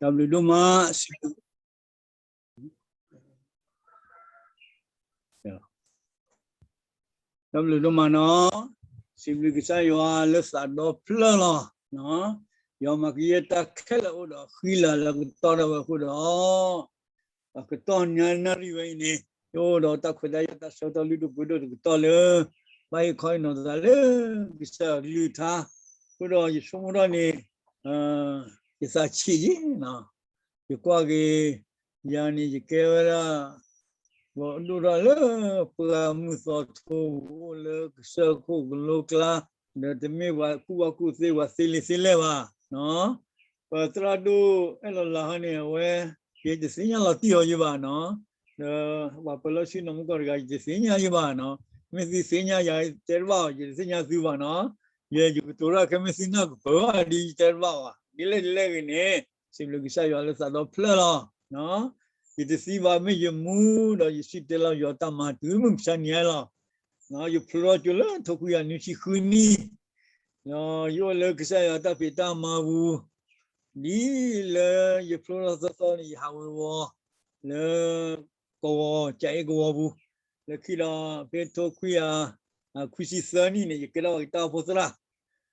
တၢ်ဘျုးဒိၣ်မး, တၢ်ဘျုးဒိၣ်မးနီၤ, စံးဘျုးကစၢ်ယွၤလၢသးဒီဖျၢၣ်လီၤ. ယွၤမၤကယဲၢ်တၢ်ခဲလၢာ်အိၣ်ဒီးဃံလၤလၢကတီၢ်ဒၣ်ဝဲအဃိဒီး အကတီၢ်ညါနၣ်ရံၣ်ဝဲအံၤန့ၣ် ယအိၣ်ဒီးတၢ်ခွဲးတၢ်ယာ်တၢ်ဆၢကတီၢ်လုၢ်ဒိၣ်ပှ့ၤဒိၣ်တကတီၢ်လၢ ဘၣ်ဟ့ၣ်ခီဟ့ၣ်နီၤသးလၢကစၢ်ယွၤကလုၢ်ကထါ, အဃိဒီးယဆိကမိၣ်ထီၣ်န့ၣ် ယသးဆံးယံၤ, ယကွၢ်က့ၤ ယၤန့ၣ် ယကဲဝဲဒၣ် ပှၤဒိၣ်ထီၣ်လၢပှၢ်မုၢ်သီထိအိၣ်လၢကစၢၢ်ခိၣ်ကလိကျါ, ဒီးတမ့ၢ်ပှၤကူၣ်ဘၣ်ကူၣ်သ့ပှၤသ့လံာ်သ့လဲၢ်ဘၣ်. ပသရၣ်ဒိၣ်အဲၣ်လီၤလၤဟီန့ၣ် အဝဲ ယတသ့ၣ်ညါလီၤတံၢ်အီၤယံၤဘၣ်နီၤ, ဒီးပှၤပၢၤလီၢ်ဆ့ၣ်နီၤမုၢ်ကီၢ်တဂၤ ယတသ့ၣ်ညါယံၤဘၣ်နီၤ, မ့ၢ်သုသ့ၣ်ညါယၤ ယတဲတဘၣ်အီၤ, ယတသ့ၣ်ညါသုဘၣ်နီၤ, ယဲယကတိၤတၢ်ခဲမ့ၢ်သုနၢ်ကပၢၤဘၣ်ဒီး ယတဲတဘၣ်ဘၣ်. ဒ်လဲၣ်ဒ်လဲၣ်ဂ့ၤန့ၣ် စံးဘျုးကစၢ်ယွၤလၢသးဒီဖျၢၣ်လီၤ. ယတသံဘၣ်မ့ၢ်ယမူဒီး ယစံၣ်တဲၤလီၤယွၤတၢ်မၤတုၤမုၢ်မဆါနံၤလီၤ. ယဖျိထီၣ်ကၠိလၢထိခွံကယၤနွံဆံဃုနံၣ်, ယအိၣ်လၢကစၢ်ယွၤတၢ်ဖံးတၢ်မၤပူၤ, ဒ်လၢယဖျိထီၣ်သီသီန့ၣ် ယဟးဝ့ၤဝီၤ လၢ ကဝီၤ ကၠၤအ့ကဝီၤပူၤ, လၢခံဒီးဖဲထိခွံကယၤ ခွံဆံသၢနံၣ်န့ၣ် ယကဲထီၣ်ပှၤက့ၤတၢ်အိၣ်ဖှိၣ်သရၣ်,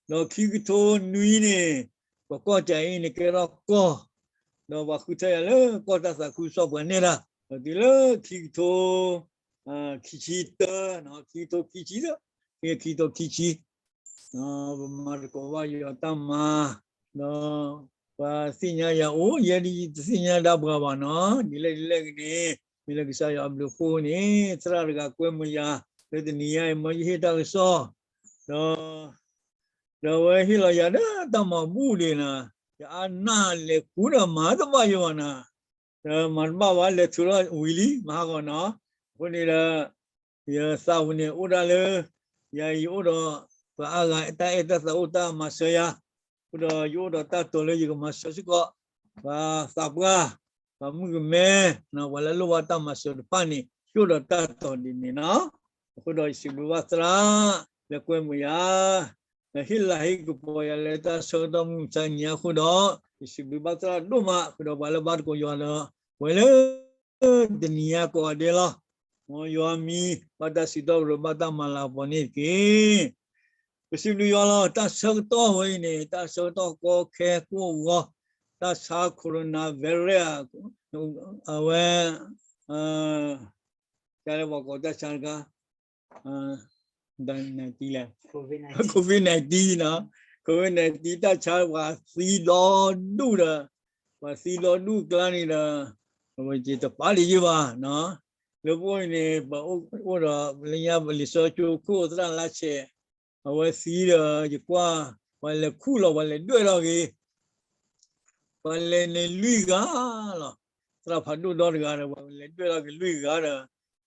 ဒီးခံကထိနွံန့ၣ် ပှၤကီၢ်ကၠၤအ့န့ၣ် ကဲထီၣ်ကီၢ်, ဒီးပှၤဃုထၢယၤလၢကီၢ်တၢ်သးခုကစီၣ်ပှၤနဲၣ်တၢ်, ဒီးတုၤလၢခံကထိ ခံဆံတၢ, ခံကထိခံဆံ, ခံကထိခံဆံ, ပမၤသကိးဘၣ်ယွၤတၢ်မၤ, ဒီးပှၤသ့ၣ်ညါယၤအိၣ်, ယဲဒ်ယတသ့ၣ်ညါဒၣ်ပှၤဘၣ်နီၤ, ဒ်လဲၣ်ဒ်လဲၣ်ဂ့ၤန့ၣ် မ့ၢ်လၢကစၢ်ယွၤအဘျုးအဃိန့ၣ် သရၣ်တဂၤကွဲမုာ်ယၤ လၢတနံၤညါအံၤ မ်ယဟ့ၣ်တၢ်ကစီၣ်, ဒီး ဒီးအဝဲဟ့ၣ်လီၤယၤလၢတၢ်မၤဘူၣ်ဒံးနီၤ, ယအါနၢ်လဲၤကူဒီးမၤတဘၣ်ယဘၣ်နီၤ, ဒီးမၤတဘၣ်ဘၣ် လဲၤထုးထီၣ်ဝံၤလံ မၤဟးဂီၤနီၤ, အဃိန့ၣ်ဒီး ယသးပူၤန့ၣ်အိၣ်ဒၣ်လၢ ယၤယအိၣ်ဒီး ပှၤအါဂၤတၢ်အဲၣ်တၢ်သးအိၣ်တၢ်မၤစၢၤယၤ, အဃိဒီးယအိၣ်ဒီးတၢ်တိာ်လၢယကမၤစၢၤစ့ၢ်ကီး ပှၤသးပှၢ်, ပှၤမုၣ်ကမဲ, ပှၤလၢလိၣ်ဘၣ်တၢ်မၤစၢၤတဖၣ်န့ၣ် ယအိၣ်ဒီးတၢ်တိာ်ဒ်န့ၣ်နီၤ, အဃိဒီးယစံးဘျုးဘၣ်သရၣ် လၢကွဲမုာ်ယၤ ဒီးဟ့ၣ်လၤဟ့ၣ်ကပီၤယၤလၢတၢ်ဆၢကတီၢ်မုၢ်မဆါနံၤအဃိဒီး ယစံးဘျုးဘၣ်သရၣ်ဒိၣ်မး ဃုာ်ဒီးပှၤလၢဘါသကိးယွၤဒီး ပဝဲလၢ တနံၤညါကိးဂၤဒဲးလီၤ. မ်ယွၤမံၤ ဘၣ်တၢ်စံးထီၣ်ပတြၢၤ ဘၣ်တၢ်မၤလၤကပီၤန့ၣ်တက့ၢ်. ပစံးဘျုးယွၤလီၤ. တၢ်ဆၢကတီၢ်ဝဲအံၤန့ၣ် တၢ်ဆၢကတီၢ်ကီခဲကိၢ်ဂီၤ, တၢ်ဆါ coronavirus အဝဲ တၢ်လၢပှၤကိးတၢ်ဆါတခါ COVID nineteen နီၤ, COVID nineteen တၢ်ဆါ ပှၤသံဒီဒူၣ်ဒီး ပှၤသံဒီဒူၣ်ကျါန့ၣ်ဒီး ပဝဲတပာ်ဒံးယဘၣ်နီၤ. လၢပအိၣ်အံၤန့ၣ် ပအိၣ်ဒီးလၢညါ ပလံာ်စီဆှံကၠိခိၣ်သရၣ်လါဆဲး အဝဲသံဒီး ယကွၢ် ပှၤလဲၤခူၣ်လီၤ ပှၤလဲၤဒွဲၣ်ထီၣ်က့ၤ ပှၤလဲၤန့ၣ်လွံၢ်ဂၤလီၤ. သရၣ်ဖးဒိၣ်ဒီတဂၤဒီး ပှၤလဲၤဒွဲၣ်ထီၣ်က့ၤလွံၢ်ဂၤဒီး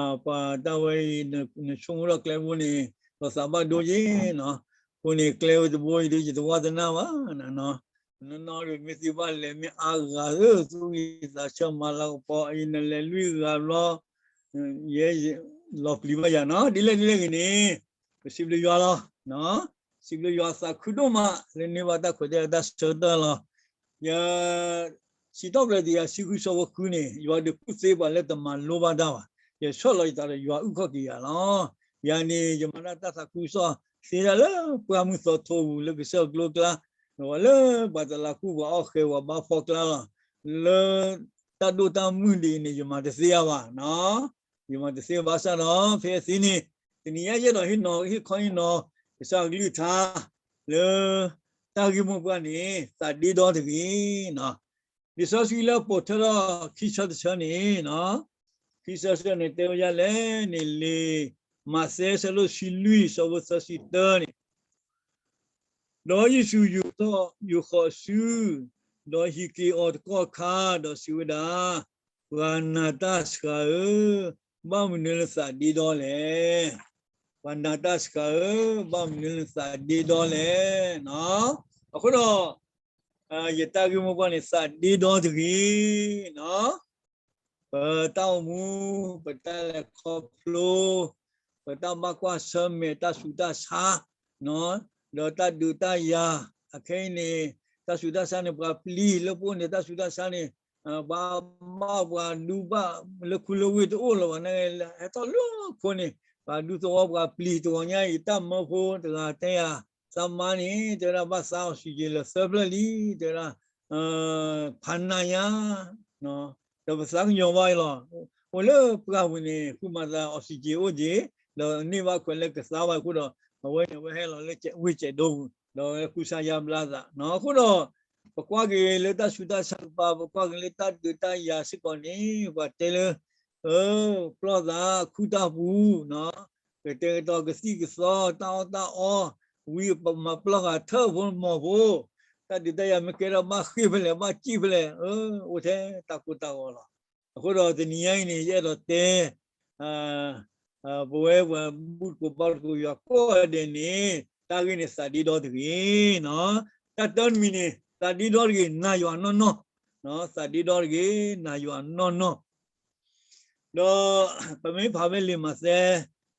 ပှၤတၢ်ဝဲအံၤ နဆိကမိၣ်ထီၣ်ကျဲဘိန့ၣ် လီၤသးဘၣ်ဒိယ့ၣ်နီၤ. အဃိန့ၣ် ကျဲဝဲတဘိအံၤဒီး ယတဝါတနၢ်ဘၣ်နီၤ. နီၢ်နီၢ်ဒီး မ့ၢ်သုဘၣ်လဲၤမ့ၢ်အါဂၤဧၢ သူၣ်ဂံၢ်သးဆၢမၤလၤကပီၤအံၤ နလဲၤလွံၢ်ဂၤဘျီ ယဲ လီၤပျံၤဘၣ်ယၤနီၤ. ဒ်လဲၣ်ဒ်လဲၣ်ဂ့ၤန့ၣ် ပစံးဘျုးယွၤလီၤ. စံးဘျုးယွၤသးခုဒိၣ်မး လၢန့ၢ်ဘၣ်တၢ်ခွဲးတၢ်ယာ်တၢ်ဆၢကတီၢ်လီၤ. ယ စံးထီၣ်ပတြၢၤတကယၤဆံဃု ဆၢဖိဃုန့ၣ် ယွၤဒုးကူၣ်သ့ပှၤလၢတမၤလိဘၣ်တၢ်ဘၣ်. ယဆှီၣ်လီၤယသးဒီးယွၤအုၣ်ခီၣ်က့ၤယၤလီၤ. ယၤန့ၣ် ယမၤတၢ်သးခုကစီၣ်သ့ဒၣ်လၢပှၢ်မုၢ်သီထိပူၤ လၢကစၢၢ်ကျိကျါ, ဒီးလၢပှၤတလးကူၣ်ပှၤအီၣ်ဃဲၤပှၤဘါဖီကျါလီၤ. လၢတၢ်ဒိၣ်တၢ်မုၢ်ဒ်အံၤန့ၣ် ယမၤတသ့အါဘၣ်နီၤ. ယမၤတသ့ဘၣ်ဆၣ်ဒီး ဖဲအသ့န့ၣ် တနံၤညါယအဲၣ်ဒိးဟ့ၣ်နီၤ ဟ့ၣ်ခီဟ့ၣ်နီၤ ကစၢ်ကလုၢ်ကထါ လၢတၢ်ဂ့ၢ်မိၢ်ပှၢ်န့ၣ် သးဒ့ဒီတဂ့ၤနီၤ. လံာ်စီဆှံလၢပိာ်ထွဲထီၣ်ခံဆၢတဆၢန့ၣ်နီၤ, ခံဆၢတဆၢန့ၣ် တဲဝဲဒ်လဲၣ်န့ၣ် လံာ်မးသဲ ဆၢဒိၣ်ဆံလွံၢ် ဆၢဖိသၢဆံတၢန့ၣ် ဒီးယ့ၣ်ၡူးယူာ်ထီၣ် ယူာ်ဃီၤအစု, ဒီးဟံးက့ၤအီၤတကီၢ်ခါ, ဒီးစံးဝဲဒၣ်, ပှၤနာ်တၢ်စှၤဧၢ, ဘၣ်မနုၤလၢသးဒ့ဒီလဲၣ်. ပှၤနာ်တၢ်စှၤဧၢ, ဘၣ်မနုၤလၢသးဒ့ဒီလဲၣ်. အဃိဒီး ယတၢ်ဂ့ၢ်မိၢ်ပှၢ်န့ၣ် သးဒ့ဒီတဂ့ၤနီၤ. ပတၢ်အိၣ်မူ, ပတၢ်လဲၤခီဖျိ, ပတၢ်ဘၣ်ကွၢ်ဆၢၣ်မဲာ် တၢ်ဆူးတၢ်ဆါ, ဒီးတၢ်ဒုးတၢ်ယၤ, အခဲအံၤန့ၣ် တၢ်ဆူးတၢ်ဆါန့ၣ် ပှၤပျံၤလၢပအိၣ်န့ၣ် တၢ်ဆူးတၢ်ဆါန့ၣ် ပှၤဘၣ်ပှၤဒူဘၣ်လၢခူလၢဝ့ၢ်တအိၣ်လၢၤဘၣ် နဟဲထီၣ်လၢခိန့ၣ် ပှၤဒူသဝီပှၤပျံၤတဂီၤညါအံၤ တၢ်မၢဖိတဂၤတဲယၤ သးမါန့ၣ် တဲဝဲဒၣ် ဘၣ်သါ oxygen လၢသၢဖျၢၣ်လံ တဲဝဲဒၣ် ဖးနးညါ ဒီးပသးကညီၤဘၣ်အံၤလီၤ. အိၣ်လၢပှၢ်ပူၤန့ၣ် ဃုမၤသး oxygen အိၣ်က့ၤ ဒီးန့ၢ်ဘၣ်ခွဲးလၢကသါဘၣ်အဃိဒီး အဝဲန့ၣ် အဝဲဟဲလီၤလၢဝ့ၢ်ကဲးဒိပူၤ ဒီးဝဲကူစါယါဘျါသး အဃိဒီး ပကွၢ်က့ၤလၢတၢ်ဆူးတၢ်ဆါတကပၤ ပကွၢ်က့ၤလၢတၢ်ဒုးတၢ်ယၤစ့ၢ်ကီးန့ၣ် ပှၤတဲလၢ ပျီၢ်သးခုတၢ်ပူၤ ကတဲာ်ကတီၤကသံၣ်ကသီ တၢ်အီၣ်တၢ်အီ ဝံၤပမၤပျီၢ်ဃာ်ထၢၣ်ဖိမီၤဖိ တၢ်ဒုးတၢ်ယၤမ့ၢ်ကဲထီၣ်ဘၣ်ဃ့ၢ်ဖဲလဲၣ် ဘၣ်စံၣ်ဖဲလဲၣ် အိၣ်ထဲတၢ်ကိၢ်တၢ်ဂီၤလီၤ. အဃိဒီးတနံၤညါအံၤန့ၣ် ယအဲၣ်ဒိးတဲ ပဝဲပှၤဘူၣ်သကိးဘါသကိးယွၤကိးဂၤဒဲးန့ၣ် တၢ်ဂ့ၢ်န့ၣ်သးဒ့ဒီတဂ့ၤ. တၢ်တၢတမံၤန့ၣ် သးဒ့ဒီတဂ့ၤ နာ်ယွၤနီၢ်နီၢ်, သးဒ့ဒီတဂ့ၤ နာ်ယွၤနီၢ်နီၢ်. ဒီးပမ့ၢ်ဖးဖဲလံာ်မးသဲ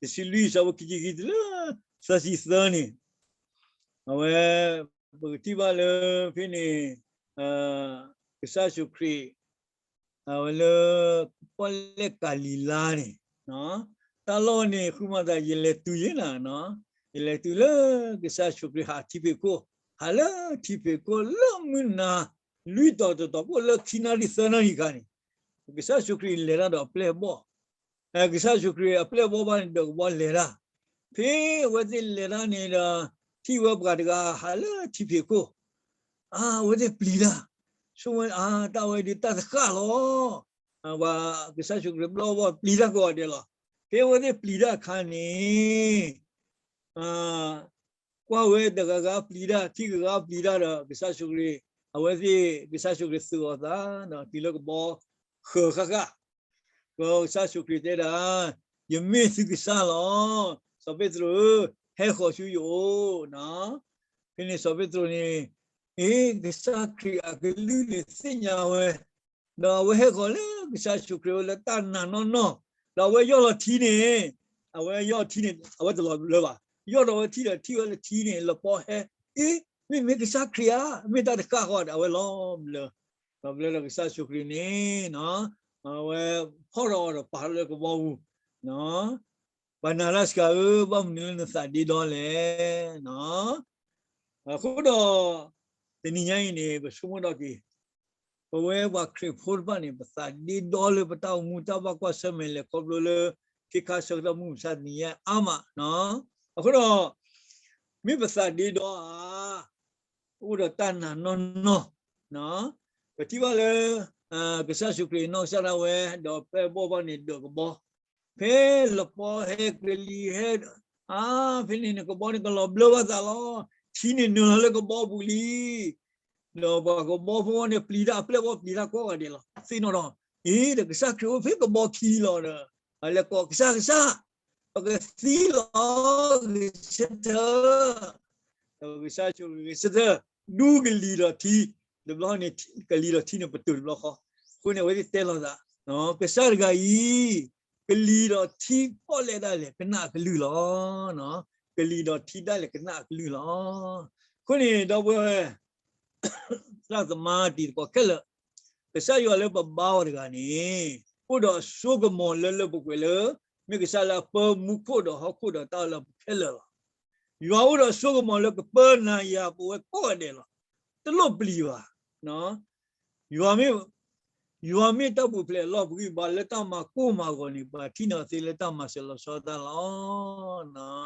တဆံလွံၢ် အဆၢဖိခံဆံခံတုၤလၢ သၢဆံသၢန့ၣ် အဝဲ ပကထံၣ်ဘၣ်လၢဖဲန့ၣ် ကစၢ်ယ့ၣ်ၡူးခရံာ် အဝဲလၢ ပီၣ်လဲၣ်ကၤလံၤလါန့ၣ် တၢ်လီၢ်န့ၣ် ဃုမၤသး ယလဲၤတုၤယဲၢ်နၤ, ယလဲၤတုၤလၢကစၢ်ယ့ၣ်ၡူးခရံာ်ဟးထံဖံးခိၣ်, ဟးလၢထံဖံးခိၣ်လၢမုၢ်နၤ လွံၢ်တီၤတတီၤ ကအိၣ်လၢခံနၣ်ရံၣ်သၢနၣ်ရံၣ်အခါန့ၣ် ကစၢ်ယ့ၣ်ၡူးခရံာ်လဲၤတၢ်ဒီးအပျဲၢ်အဘီၣ် ကစၢ်ယ့ၣ်ၡူးခရံာ်အပျဲၢ်အဘီၣ်ဘၣ်န့ၣ် ဒၢးကဘီလဲၤတၢ်, ဖဲအဝဲသ့ၣ်လဲၤတၢ်န့ၣ်ဒီး ထံၣ်ဝဲပှၤတဂၤဟးလၢထံဖံးခိၣ်, အဝဲသ့ၣ်ပျံၤတၢ်, ဆိဝဲ တၢ်ဝဲဒုးတၢ်တဃၣ်လီၤ. ပှၤကစၢ်ယ့ၣ်ၡူးခရံာ်ပျဲၢ်အဘီၣ်ပျံၤတၢ်ကိးဂၤဒဲးလီၤ. ဖဲအဝဲသ့ၣ်ပျံၤတၢ်အခါန့ၣ် ကွၢ်ဝဲတဂၤဂၤပျံၤတၢ် ထံၣ်ဂၤဂၤပျံၤတၢ်ဒီး ကစၢ်ယ့ၣ်ၡူးခရံာ် အဝဲသ့ၣ် ကစၢ်ယ့ၣ်ၡူးခရံာ်သုးအီၤသး တုၤလၢကဘီဃၢၤဃၣ်ဃၣ်, ဒီးကစၢ်ယ့ၣ်ၡူးခရံာ်တဲဒၣ် ယမ့ၢ်သုကစၢ်လီၤ. စီၤပ့းတရူးဧၢ, ဟဲဃီၤဆူယအိၣ်, ဖဲန့ၣ်စီၤပ့းတရူးန့ၣ် အ့ ကစၢ်ခရံာ်အကလုၢ်န့ၣ်သ့ၣ်ညါဝဲ, ဒီးအဝဲဟဲဃီၤလၢကစၢ်ယ့ၣ်ၡူးခရံာ်အအိၣ်လၢတၢ်နာ်နီၢ်နီၢ်, ဒီးအဝဲယီၢ်လီၤထံန့ၣ်, အဝဲယီၢ်ထံန့ၣ် အဝဲတလီၤဘျၢဘၣ်, ယီၢ်ဒီးဝဲထံဒီးထံၣ်ဝဲလၢထံန့ၣ် လပီဟဲ, အ့ မ့ၢ်မ့ၢ်ကစၢ်ခရံာ်ဧါ, မ့ၢ်တၢ်တဃၣ်ဃီဒီး အဝဲလီၤဘျၢ, လီၤဘျၢဒီးကစၢ်ယ့ၣ်ၡူးခရံာ်န့ၣ် အဝဲဖီၣ်ထီၣ်အီၤဒီးပာ်လၢကဘီပူၤ, ပှၤနာ်တၢ်စှၤဧၢ, ဘၣ်မနုၤလၢနသးဒ့ဒီလဲၣ်. အဃိဒီး တနံၤညါအံၤန့ၣ် ပဆိကမိၣ်ဒီးက့ၤ ပဝဲပှၤခရံာ်ဖိတဖၣ်န့ၣ် ပသးဒ့ဒီလၢပတၢ်အိၣ်မူတၢ်ဘၣ်ကွၢ်ဆၢၣ်မဲာ်လဲၤခီဖျိလၢ ခ့ခါဆၢကတီၢ်မုၢ်မဆါတနံၤညါအါမး, အဃိဒီး မ့ၢ်ပသးဒ့ဒီဧါ, အိၣ်ဒီးတၢ်နာ်နီၢ်နီၢ်, ပထံၣ်ဘၣ်လၢ ကစၢ်ယ့ၣ်ၡူးခရံာ်နီၢ်ကစၢ်ဒၣ်ဝဲ ဒီးပျဲၢ်အဘီၣ်ဘၣ်န့ၣ်ဒၢးကဘီ, ဖဲလပီဟဲကလံၤဟဲ အါ ဖဲန့ၣ်န့ၣ် ကဘီန့ၣ်ကလီၤဘျၢဘၣ်သးလီၤ. ထံန့ၣ်နုာ်လီၤလၢကဘီပူၤလံ, ဒီးပှၤကဘီဖိန့ၣ်ပျံၤတၢ် အပျဲၢ်အဘီၣ်ပျံၤတၢ်ကိးဂၤဒဲးလီၤ. သ့ၣ်နီၣ်ဒီး အ့ ဒီးကစၢ်ခရံာ်အိၣ်ဖဲကဘီခံလီၤဒီး လဲၤကိးကစၢ် ကစၢ် ပကသံလီၤ ဂဲၤဆၢထၢၣ်, ဒီးကစၢ်ယ့ၣ်ၡူးခရံာ်ဂဲၤဆၢထၢၣ် ဒူကလံၤဒီးထံ, တဘျီန့ၣ် ကလံၤဒီးထံန့ၣ်ပတုာ်တဘျီဃီ, အဃိန့ၣ် အဝဲသ့ၣ်တဲလီၤသး ကစၢ်တဂၤအံၤ ကလံၤဒီးထံပီၣ်လဲၣ်ဒၣ်လဲာ် ကနၣ်အကလုၢ်လီၤ. ကလံၤဒီးထံဒၣ်လဲာ်ကနၣ်အကလုၢ်လီၤ. အဃိန့ၣ် ဒီပုၢ်ဝဲၢ် သရၣ်သမါတံၤသကိးခဲလၢာ်, ကစၢ်ယွၤလၢပဘါအီၤတဂၤန့ၣ် အိၣ်ဒီးအစိကမီၤလၢလၢပှဲၤပှဲၤလၢ မ့ၢ်ကစၢ်လၢအပၢမူခိၣ်ဒီးဟီၣ်ခိၣ်ဒီးတၢ်အၢလၢပခဲလၢာ်လီၤ. ယွၤအိၣ်ဒီးအစိကမီၤလၢကပၢနၤယၤပဝဲကိးဂၤဒဲးလီၤ. တလိၣ်ပျံၤဘၣ်. ယွၤမ့ၢ် ယွၤမ့ၢ်တၢ်ပူၤဖျဲးအလီၢ် ပဂံၢ်ဘါလၢတၢ်မၤကိၢ်မၤဂီၤန့ၣ် ပှၤထံၣ်န့ၢ်သ့လၢတၢ်မၤစၢၤလီၤဆီတၢ်လီၤ.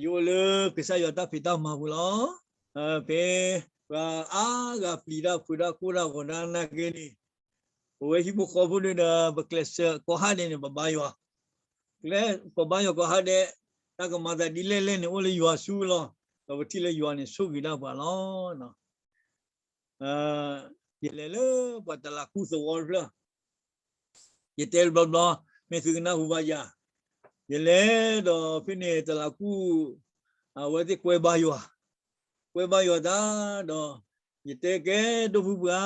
ယအိၣ်လၢကစၢ်ယွၤတၢ်ဖံးတၢ်မၤပူၤလီၤ. ဖဲ ပှၤအါဂၤပျံၤတၢ်ဖုးတၢ်ကိၢ်တၢ်ဂီၤတၢ်နာ်က့န့ၣ် ပဝဲဟံၣ်ဖိဃီဖိဒၣ်ဒီး ပကျဲးစၢးကိးဟါဒဲးန့ၣ် ပဘါယွၤ, ပဘါယွၤကိးဟါဒဲး, တၢ်ကမၤသးဒ်လဲၣ်လဲၣ်န့ၣ် အိၣ်လၢယွၤစုလီၤ. ဒီးပထံၣ်လၢယွၤန့ၣ်ဆိၣ်ဂ့ၤဒၣ်ပှၤလီၤ. ယလဲၤလၢပှၤတလးကူၣ်သဝီတဖျၢၣ်, ယတဲတဘျီဘျီ မ့ၢ်သုကနၢ်ဟူဘၣ်ယၤ, ယလဲၤဒီးဖဲန့ၣ်တလးကူၣ် အဝဲသ့ၣ်ကွဲဘါယွၤ, ကွဲဘါယွၤတၢ်ဒီး ယတဲကဲ ဒိၣ်ဖုပှၤ,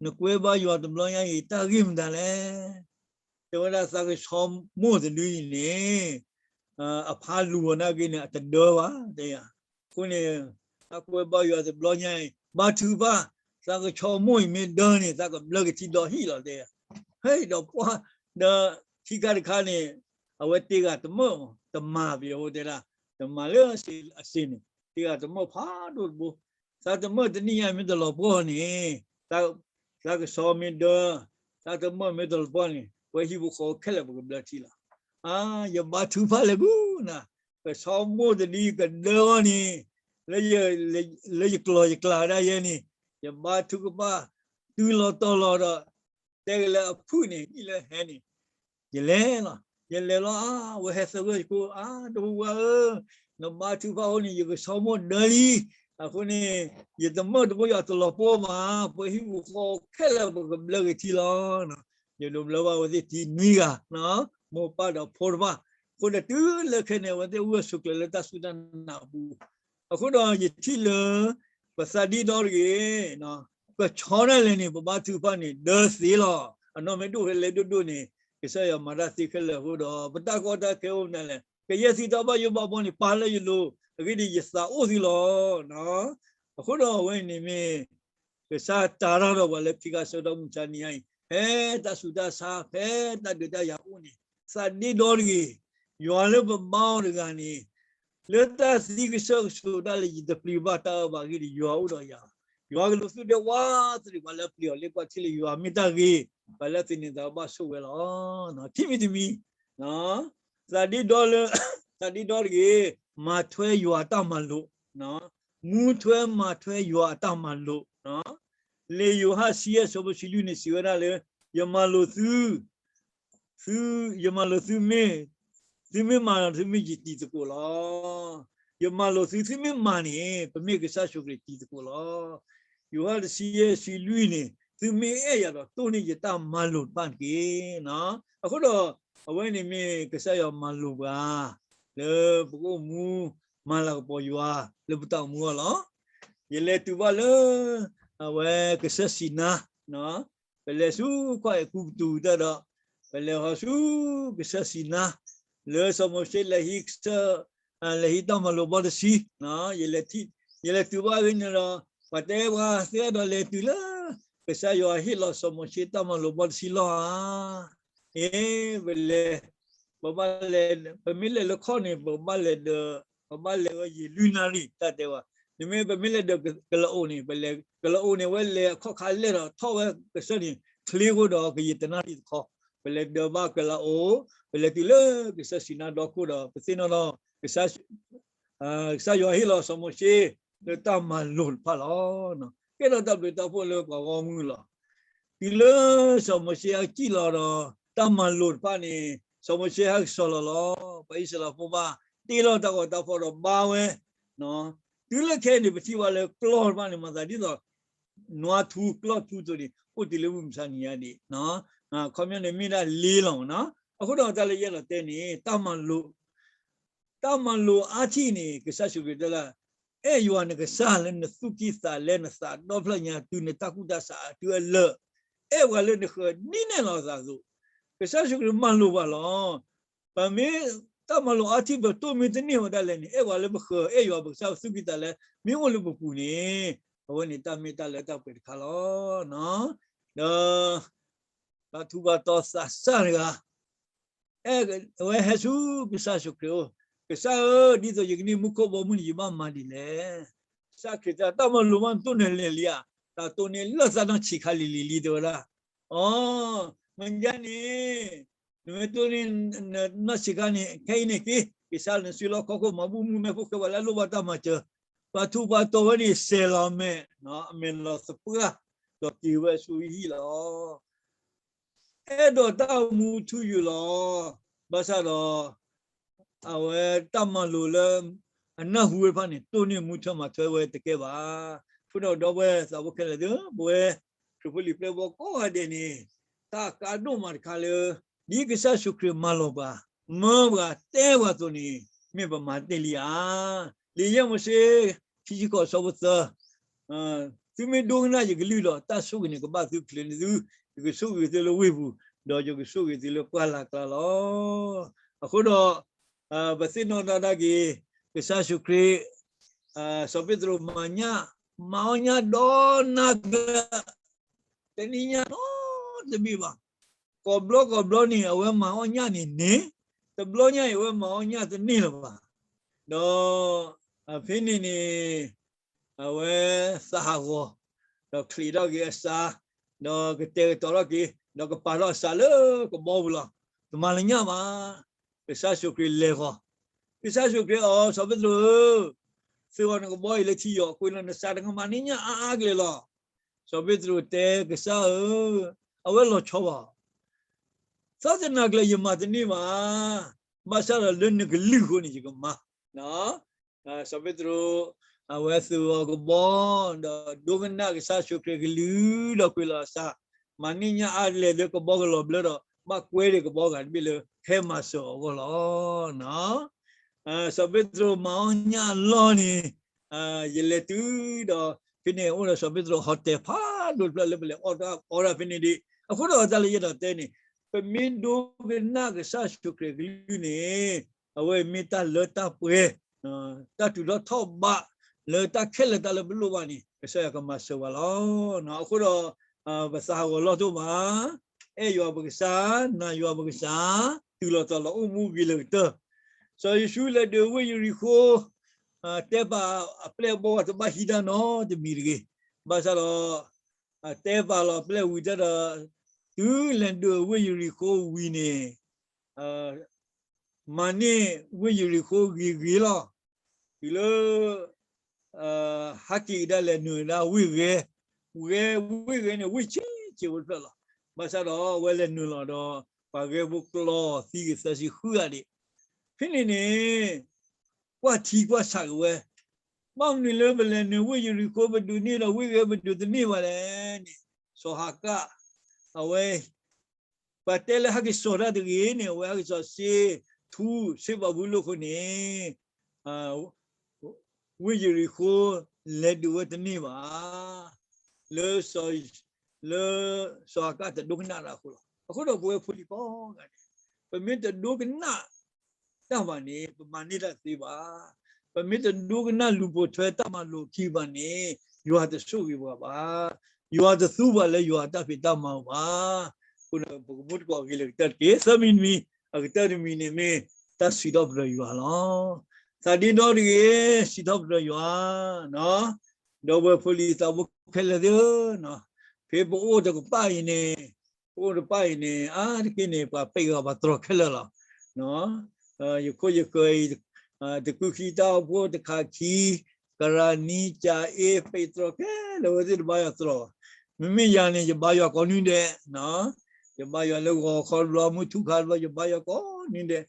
နကွဲဘါယွၤတဘျီညါအံၤ တၢ်ဂ့ၢ်မတၤလဲၣ်. တဲဝဲဒၣ်သးကဆှီမိၢ်တဒုအံၤန့ၣ် အဖါလူၤအီၤနာ်က့န့ၣ် အတဒၢဘၣ် တဲယၤ. အဃိန့ၣ် တၢ်ကွဲဘါယွၤတဘျီညါအံၤ ဘါထုကဖၣ်, သးကဆီမိၢ်အံၤမ့ၢ်ဒၢန့ၣ် သးကဘျၢကထံဒီဟံၣ်လီၤတဲ. ဟဲဒီးပှၢ်, ဒီးခံခါတခါန့ၣ် အဝဲတ့ဂၤတမၢၢ်, တမၤပယီၤဖိတဲဒၣ်, တမၤလၢအစ့န့ၣ် တ့ဂၤတမၢၢ်ဖးဒိၣ်တဘိ, သးတမၢၢ်တနံၣ်ညါမ့ၢ်တလီၤပှီၢ်န့ၣ် သးကဆီမ့ၢ်ဒၢ, သးတမၢၢ်မ့ၢ်တလီၤပှီၢ်န့ၣ် ပှၤဟံၣ်ဖိဃီဖိခဲလၢာ်ပကဘျၢထံလီၤ. အါ, ယဘါထုကဖၣ်လဲၣ်ဂုၢ်နၤ, ကဆီမိၢ်တဒုကဒၢအီၤန့ၣ် လၢယ, လၢယကျီၤယကျါဒၣ်ယဲန့ၣ် ယဘါထုကဖၣ် တုၤလီၤတီၤလီၤဒီး တဲက့ၤလၢအဖုၣ်န့ၣ် နံၣ်လၢဟဲန့ၣ် ယလဲၤလီၤ, ယလဲၤလီၤ အါ, ဝဲဟဲသၢဂၢၢ်ယကိး အါ, တဝါဧၢ, နဘါထုကဖၣ်အဃိန့ၣ် ယကဆီမိၢ်ဒၢလံ, အဃိန့ၣ် ယတမၢၢ်တဘိယတလီၤပှီၢ်ဘၣ်, ပှၤဟံၣ်ဖိဃီဖိခဲလၢာ်ပကဘျၢက့ၤထံလီၤ. ယဒိးဘျၢဘၣ်ဝဲသ့ၣ်တံၤနွံဂၤ, မိၢ်ပၢ်ဒီးဖိတဖၣ်, အဃိဒီးတုၤလၢခဲန့ၣ် အဝဲသ့ၣ်အိၣ်ဂၢၢ်ဆိးကျၢၤလၢတၢ်စူၢ်တၢ်နာ်အပူၤ, အဃိဒီးယထံၣ်လၢ ပသးဒ့ဒီတဂ့ၤ, ပဆီဒၣ်လဲာ်န့ၣ် ပဘါထုကဖၣ်န့ၣ် ဒၢသ့လီၤ. အနီၢ်မ့ၢ်ဒိၣ်ဖဲလဲၣ်ဒိၣ်ဒိၣ်န့ၣ် ကစၢ်ယွၤမၤတၢ်သ့ခဲလၢာ်အဃိဒီး ပတၢ်ကီတၢ်ခဲအိၣ်မနုၤလဲၣ်, ကယဲၢ်သုတၢ်ဘၣ်ယိၣ်ဘၣ်ဘီန့ၣ် ပာ်လၢယလိၤ, အဂ့ၢ်ဒ်အံၤ ယသးအိၣ်သုလီၤ. အဃိဒီးအဝဲန့ၣ်မ့ၢ် ကစၢ်တၤတၢ်ဒီးပှၤလၢခံခါဆၢကတီၢ်မုၢ်ဆါနံၤအံၤ, ဖဲတၢ်ဆူးတၢ်ဆါ ဖဲတၢ်ဒုးတၢ်ယၤအိၣ်န့ၣ် သးဒ့ဒီတဂ့ၤ, ယွၤလၢပဘါအီၤတဂၤန့ၣ် လၢတၢ်သံကစၢၢ်ကဆိးတၢ်လၢယတပျံၤဘၣ်တၢ်အၢဘၣ်အဂ့ၢ်န့ၣ် ယွၤအိၣ်ဒီးယၤ, ယွၤကလူးသုဒဲဝါသရံး ပှၤလၢပျံၤအီၤလၢပှၤထံၣ်လၢယွၤမ့ၢ်တၢ်ဂ့ၤ, ပှၤလၢသန့ၤသးဘၣ်ဆိၣ်ဝဲလီၤ. ထံၣ်မံၤတမံၤ, သးဒ့ဒီလၢ သးဒ့ဒီတဂ့ၤ, မၤထွဲယွၤအတၢ်မၤလိာ်, မူထွဲမၤထွဲယွၤအတၢ်မၤလိာ်, လံာ်ယိၤဟၣ်ဆံယဲၢ်ဆၢဖိဆံလွံၢ်န့ၣ် စံးဝဲဒၣ်လၢ ယမၤလိာ်သု, သု, ယမၤလိာ်သုမ့ၢ်, သုမ့ၢ်မၤဒီး သုမ့ၢ်ယတံၤသကိးလီၤ. ယမၤလိာ်သု, သုမ့ၢ်မၤန့ၣ် ပမ့ၢ်ကစၢ်ယ့ၣ်ၡူးခရံာ်တံၤသကိးလီၤ. ယိၤဟၣ်တဆံယဲၢ်ဆံလွံၢ်န့ၣ် သုမ့ၢ်အဲၣ်ယၤဒီး တိၢ်န့ၢ်ယတၢ်မၤလိာ်တဖၣ်တက့ၢ်. အဃိဒီး အဝဲန့ၣ်မ့ၢ်ကစၢ်ယွၤမၤလိာ်ပှၤ လၢပကအိၣ်မူ မၤလၤကပီၤယွၤလၢပတၢ်အိၣ်မူအဂီၢ်လီၤ. ယလဲၤတုၤဘၣ်လၢ အဝဲကစၢၢ်စံနါ, ပလဲၤဆူခွါအဲၤကူပတူးတၢ်ဒီး ပလဲၤဃီၤဆူကစၢၢ်စံနါ, လၢစီၤမိၤၡ့လဲၤဟံးကစၢၢ်, လဲၤဟံးတၢ်မၤလိာ်ဘီတဆံ, ယလဲၤတုၤဘၣ်ဝဲန့ၣ်ဒီး ပှၤတဲပှၤသ့အဲၣ်ဒိးလဲၤတုၤလၢ ကစၢ်ယွၤဟ့ၣ်လီၤစီၤမိၤၡ့တၢ်မၤလိာ်ဘီတဆံလီၢ်ဧါ. အ့ ပလဲၤ, ပဘၣ်လဲၤ, ပမ့ၢ်လဲၤလၢခီၣ်န့ၣ် ပဘၣ်လဲၤဒီး, ပဘၣ်လဲၤဝဲယံာ်လွံၢ်နၣ်ရံၣ် တၢ်တဲဝဲ, နမ့ၢ်ပမ့ၢ်လဲၤဒီးကလးအိၣ်န့ၣ်, ပလဲၤကလးအိၣ်န့ၣ် ဝဲလဲၤအခီၣ်ခါလဲၣ်ဒီးထီၣ်ဝဲကစၢၢ်န့ၣ် ချ့ဃိဒီးကယံာ်တနၣ်ရံၣ်တခီ, ပလဲၤဒၢးဘၣ်ကလးအိၣ်, ပလဲၤတုၤလၢကစၢၢ်စံနါဒီခိၣ်ဒီး ပသ့ၣ်နီၣ်ထီၣ် ကစၢ်ယွၤဟ့ၣ်လီၤစီၤမိၤၡ့ လၢတၢ်မၤလိာ်တဖၣ်လီၤ. ကဲထီၣ်တၢ်ဘျုးတၢ်ဖှိၣ်လၢပှၤဂီၢ်မုၢ်လီၤ. တုၤလၢစီၤမိၤၡ့ဟဲကံၣ်လီၤဒီး တၢ်မၤလိာ်တဖၣ်န့ၣ် စီၤမိၤၡ့ဟဲကစီၤလီၤလီၤ. ပှၤအံၣ်စရ့လးဖိဘၣ်တ့လီၤတၢ်ဂီၤတၢ်ဖီၣ်ဒီးဘါဝဲ, တုၤလၢခဲအံၤန့ၣ် ပထံၣ်ဘၣ်လၢကျီၢ်တဖၣ်န့ၣ် မၤသးဒ်သိး နွားထူကျီၢ်ထူအသိးန့ၣ် အိၣ်တုၤလၢမုၢ်မဆါနံၤညါဒံး, ခီပညီန့ၣ်မ့ၢ်ဒၣ်လ့လီၤမ့ၢ်နီၤ. အဃိဒီးတၢ်လၢယအဲၣ်ဒိးတဲန့ၣ် တၢ်မၤလိာ် တၢ်မၤလိာ်အါထံၣ်န့ၣ် ကစၢ်ယ့ၣ်ၡူးခရံာ်တဲလၢ အဲၣ်ယွၤနကစၢ်လၢနသူၣ်ကံၢ်သးလဲ နသးဒီဖျၢၣ်ညါ တုၤနတၢ်ကူၣ်တၢ်ဆးအတုၤအလၢာ်, အဲၣ်ပှၤလၢနဃၢၤဒ်န့ၣ်လီၤအသးအသိး, ကစၢ်ယ့ၣ်ၡူးခရံာ်မၤလိာ်ပှၤလီၤ. ပမ့ၢ်တၢ်မၤလိာ်အါထံၣ် ပတိၢ်မ့ၢ်တန့ၢ်ဝဲဒၣ်လဲၣ်န့ၣ် အဲၣ်ပှၤလၢပဃၢၤ အဲၣ်ယွၤပကစၢ်ပသူၣ်ကံၢ်သးလဲ မ့ၢ်အိၣ်လၢပပူၤန့ၣ် အဝဲန့ၣ်တၢ်မ့ၢ်တၢ်လၢတၢ်ပှဲၤတခါလီၤ. ဒီး ပှၤထူးပှၤတီၤသးစၢ်တဂၤ အဲၣ်ဝဲဟဲဆူကစၢ်ယ့ၣ်ၡူးခရံာ်အအိၣ်, ကစၢ်ဧၢ, ဒ်သိးယကန့ၢ်မူခိၣ်ဘီမုၢ်န့ၣ် ယဘၣ်မၤဒ်လဲၣ်. ကစၢ်ခရံာ်တဲ တၢ်မၤလိာ်မးနတိၢ်န့ၢ်လဲၤလံဧါ, တၢ်တိၢ်န့ၢ်လၢသးနီၢ်ဆံးခါလံၤလံၤလံ တဲဝဲဒၣ်. အိ, မ့ၢ်ဒ်န့ၣ် နမ့ၢ်တိၢ်န့ၢ်နီၢ်ဆံးခါန့ၣ် ခဲအံၤန့ၣ်က့ၤ က့ၤဆါလီၤနစုလီၢ်ခီၣ်ခိၣ် မၤဘူၣ်မူမဲာ်ဖိဃဲပှၤလၢအလိၣ်ဘၣ်တၢ်မၤစၢၤ, ပှၤထူးပှၤတီၤဝဲန့ၣ် စဲးလီၤမဲာ်, အမဲာ်လီၤသပှၢ်, ဒီးက့ၤဝဲဆူဟံၣ်လီၤ. အဲၣ်ဒိးတၢ်မူထူယိာ်လီၤ. ဘၣ်ဆၣ်ဒီး အဝဲတၢ်မၤလိာ်လၢ အနၢ်ဟူဝဲတဖၣ်န့ၣ် တိၢ်န့ၢ်မူထွဲမၤထွဲဝဲတကဲဘၣ်. အဃိဒီးဒီပုၢ်ဝဲၢ်သးဖိခဲလၢာ်သ့ၣ်ဧၢ, ပဝဲခရံာ်ဖိလံာ်ပျဲၢ်ဘီကိးဂၤဒဲးန့ၣ် တၢ်ကါဒိၣ်မးတခါလၢ ဒ်ကစၢ်ယ့ၣ်ၡူးခရံာ်မၤလိာ်ပှၤ, မၢပှၤ, တဲပှၤအသိးန့ၣ် မ့ၢ်ပမၤတ့ၢ်လံဧါ. လံာ်ယဲၢ်မိၤၡ့ ခံဆံဃိး ဆၢဖိသၢ, သုမ့ၢ်ဒိကနၣ်ယကလုၢ်ဒီး တၢ်ဆိၣ်ဂ့ၤန့ၣ် ကဘၣ်သုချုးန့ၢ်သု, ယကဆိၣ်ဂ့ၤသုလၢဝ့ၢ်ပူၤ, ဒီးယကဆိၣ်ဂ့ၤသုလၢပှၢ်လၢ်ကျါလီၤ. အဃိဒီး ပသ့ၣ်နီၣ်ထီၣ်ဒၣ်က့ၤ ကစၢ်ယ့ၣ်ၡူးခရံာ် စီၤပ့းတရူးမၤညၣ် မၤအီၣ်ညၣ်ဒီးနၤကျၢၤ, တနံၣ်ညၣ်နီတဘ့ၣ်ဘၣ်. ကိးဘျီကိးဘျီန့ၣ် အဝဲမၤအီၣ်ညၣ်န့ၣ်န့ၣ်, တဘျီညါအံၤ အဝဲမၤအီၣ်ညၣ်တန့ၢ်လၢၤဘၣ်. ဒီးဖဲန့ၣ်န့ၣ် အဝဲသးဟးဂီၤ, ဒီးချံးထီၣ်က့ၤအစါ, ဒီးကတဲာ်ကတီၤထီၣ်က့ၤ, ဒီးကပာ်ထီၣ်အစါလၢကဘီပူၤလီၤ. တမၤလၢညၣ်ဘၣ်. ကစၢ်ယ့ၣ်ၡူးခရံာ်လဲၤဃီၤ, ကစၢ်ယ့ၣ်ၡူးခရံာ်အီၤ, စီၤပ့းတရူးဧၢ, သုးအီၤနကဘီအံၤလၢထံယီၤ, ကွံာ်လီၤနစါ, နကမၤန့ၢ်ညၣ်အါအါကလဲာ်လီၤ. စီၤပ့းတရူးတဲ, ကစၢ်ဧၢ, အဝဲလီၤဆီဘၣ် သီတနၤကျၢၤယမၤတန့ၢ်ဘၣ်, ဘၣ်ဆၣ်ဒီးလၢနကလုၢ်အဃိန့ၣ် ယကမၤ. စီၤပ့းတရူး အဝဲသုးအီၤကဘီ, ဒီးဒိကနၣ်ကစၢ်ယ့ၣ်ၡူးခရံာ်ကလုၢ်ဒီးကွံာ်လီၤအစါ, မၤန့ၢ်ညၣ်အါကလဲာ်လၢကဘီကလီၤဘျၢဒီး ဘၣ်ကွဲဒံးကဘီဂၤတဘ့ၣ်လၢဟဲမၤစၢၤအီၤအဂီၢ်လီၤ. စီၤပ့းတရူးမၤအီၣ်ညၣ်အလီၢ်န့ၣ်, ယလဲၤတုၤဒီး ဖဲန့ၣ်အိၣ်ဒီးစီၤပ့းတရူး hotel ဖးဒိၣ်တဖျၢၣ်လၢပလဲၤအီၣ်တၢ်အီတၢ်ဖဲန့ၣ်ဒံး. အဃိဒီးတၢ်လၢယအဲၣ်ဒိးတဲန့ၣ်, ပမ့ၢ်ဒိကနၣ်ကစၢ်ယ့ၣ်ၡူးခရံာ်ကလုၢ်န့ၣ်, အဝဲမ့ၢ်တၢ်လၢတၢ်ပှဲၤ, တၢ်တုၤထီၣ်ထီၣ်ဘးလၢတၢ်ခဲလၢာ်တၢ်လၢပလိၣ်ဘၣ်န့ၣ် ကစၢ်ယွၤကမၤစၢၤပှၤလီၤ. အဃိဒီး ပသးဟးဂီၤလီၢ်တအိၣ်ဘၣ်, အဲၣ်ယွၤပကစၢ်, နာ်ယွၤပကစၢ်, တုၤလီၤတီၤလီၤအိၣ်မူဂ့ၤလၢာ်ကတၢၢ်. စီၤယိၤၡူလဲၤဒုးဝ့ၢ်ယရံၤဃိၤ, တဲပာ်အပျဲၢ်အဘီၣ်တဘၣ်ဟံးတၢ်နီတမံၤတဂ့ၤ. ဘၣ်ဆၣ်ဒီး တဲပာ်လီၤပျဲၢ်ဝံၤတၢ်ဒီး, တုၤလဲၤဒုးဝ့ၢ်ယရံၤဃိၤဝံၤန့ၣ်, မၤန့ၢ်ဝ့ၢ်ယရံၤဃိၤဂ့ၤဂ့ၤလီၤ. တုၤလၢ ဟဲက့ၤကဒါလဲၤနုာ်ဒၣ်ဝ့ၢ်ဂဲၤ, ဝ့ၢ်ဂဲၤ, ဝ့ၢ်ဂဲၤန့ၣ် ဝ့ၢ်ဆံးဆံးဖိတဖျၢၣ်လီၤ. ဘၣ်ဆၣ်ဒီးအဝဲလဲၤနုာ်လီၤဒီး ပှၤဂဲၤဖိကျီသံက့ၤသၢဆံဃုဂၤဒံး. ဖဲန့ၣ်န့ၣ် ကွၢ်ထံကွၢ်ဆးက့ၤဝဲ, ဘၣ်မနုၤလၢပလဲၤနုာ်ဝ့ၢ်ယရံၤဃိၤ ပဒုးန့ၢ်ဒီးဝ့ၢ်ဂဲၤ ပဒုးတန့ၢ်ဘၣ်လဲၣ်န့ၣ်, စီၤဟၤကၣ်, အဝဲ ပှၤတဲလၢဟဲက့ၤစိာ်တၢ်တဂ့ၤန့ၣ် အဝဲဟဲက့ၤစိာ်စ့ထူ စ့ပာ်ဖှိၣ်လိာ်အဃိန့ၣ်, ဝ့ၢ်ယရံၤဃိၤ လဲၤဒုးဝဲတန့ၢ်ဘၣ်. လၢ လၢစီၤဟၤကၣ်တဒိကနၣ်တၢ်အဃိလီၤ. အဃိဒီးပဝဲဖိလံၤကိးဂၤန့ၣ်, ပမ့ၢ်တဒိကနၣ်တၢ်ဘၣ်န့ၣ် ပမၤန့ၢ်တၢ်တသ့ဘၣ်. ပမ့ၢ်တဒိကနၣ်လူၤပိာ်ထွဲတၢ်မၤလိာ်ခံဘၣ်န့ၣ် ယွၤတဆိၣ်ဂ့ၤပှၤဘၣ်. ယွၤတသူပှၤလၢယွၤအတၢ်ဖံးတၢ်မၤအပူၤဘၣ်. အဃိဒီးပကမူတကိးဂ့ၤလၢာ်ကတၢၢ်တက့ၢ်. သၢမံၤတမံၤ, အကတၢၢ်တမံၤန့ၣ်မ့ၢ် တၢ်စံးထီၣ်ပတြၢၤယွၤလီၤ. သးဒ့ဒီတဂ့ၤ, စံးထီၣ်ပတြၢၤယွၤ ဒီးပဝဲဖိလံၤသးဘိခဲလၢာ်သ့ၣ်ဧၢ, ဖဲပအိၣ်တကပၤအံၤန့ၣ်, ပအိၣ်တကပၤအံၤန့ၣ် အါတက့ၢ်န့ၣ် ပှၤပ့ၢ်ဂီၤပှၤတြီၤခဲလၢာ်လီၤ. ယခိၣ်ယဃၢၤအံၤ, တကုခံတၢ်အိၣ်ဖှိၣ်တခါခံ, ကရၤနံ, ကၠၤအ့, ပ့ၢ်တြီၤခဲလၢာ် အဝဲသ့ၣ်တဘါယွၤတြီၤဘၣ်. မ့မ့ၢ်ယၤန့ၣ် ယဘါယွၤကိးနွံဒဲး, ယဘါယွၤလၢဂီၤခီတဘျီ မုၢ်ထူၣ်ခါတဘျီ ယဘါယွၤကိးနွံဒဲး.